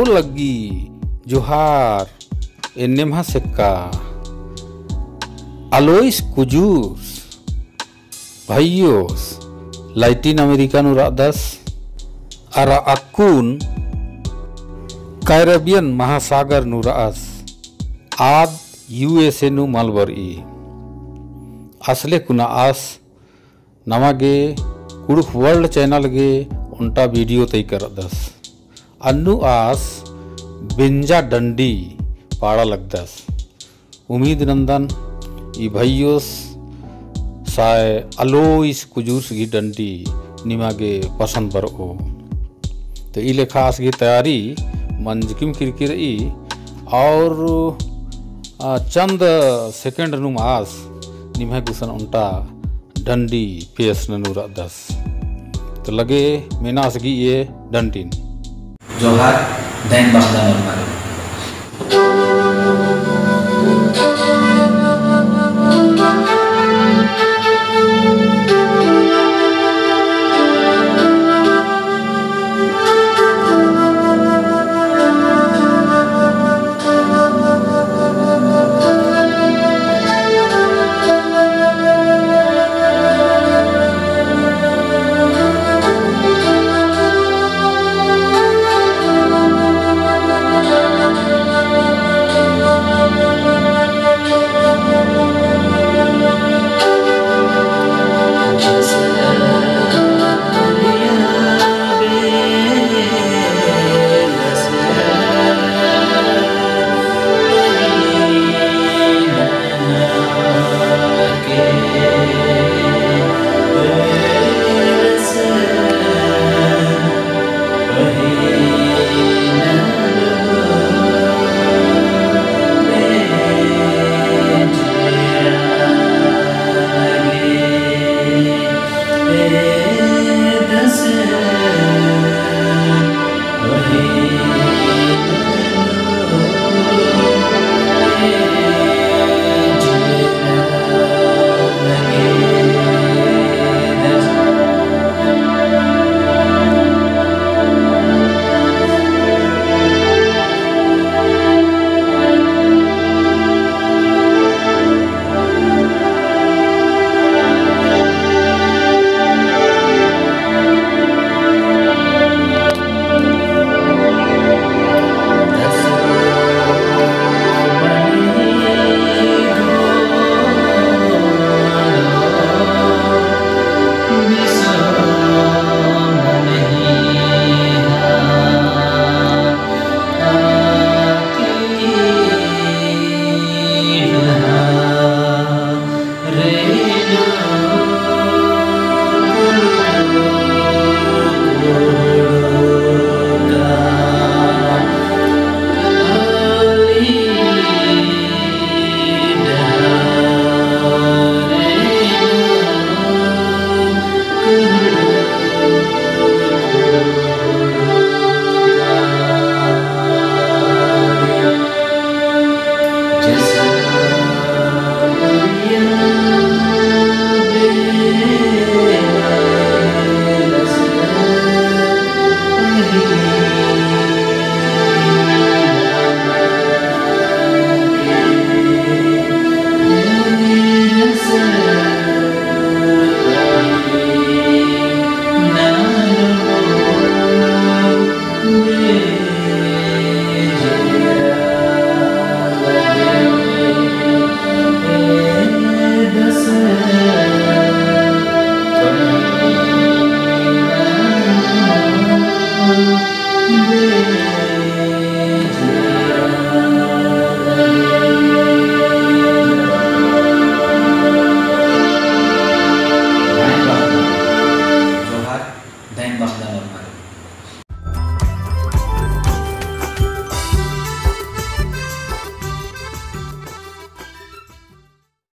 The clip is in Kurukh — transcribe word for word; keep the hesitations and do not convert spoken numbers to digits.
लग्गी जोहार, एन्ने महा सेक्का। अलोइस कुजूर्स भइयोस लैटिन अमेरिका नू रअदस, अरा अक्कुन कैरेबियन महासागर नू रअस, आद यूएसए नू मल बरई। असले कुना आस नमा गे कुँड़ुख़ World channel गे ओन्टा video तइका रअदस। अन्नु आस बेंजा डंडी पाड़ा लगदस। उम्मीद नन्दन ई भइयोस साय अलोइस कुजूर्स गही डंडी निमा गे पसंद बरओ। तो ई लेखा आस गही तैयारी मंजकिम किरकी रई और, आ, चंद second नुम आस निम्है गुसन ओन्टा डंडी पेश ननू रअदस। तो लगे मेना आस गही ए डंडिन। जोहार, धैन बअदन ओर्मर गे।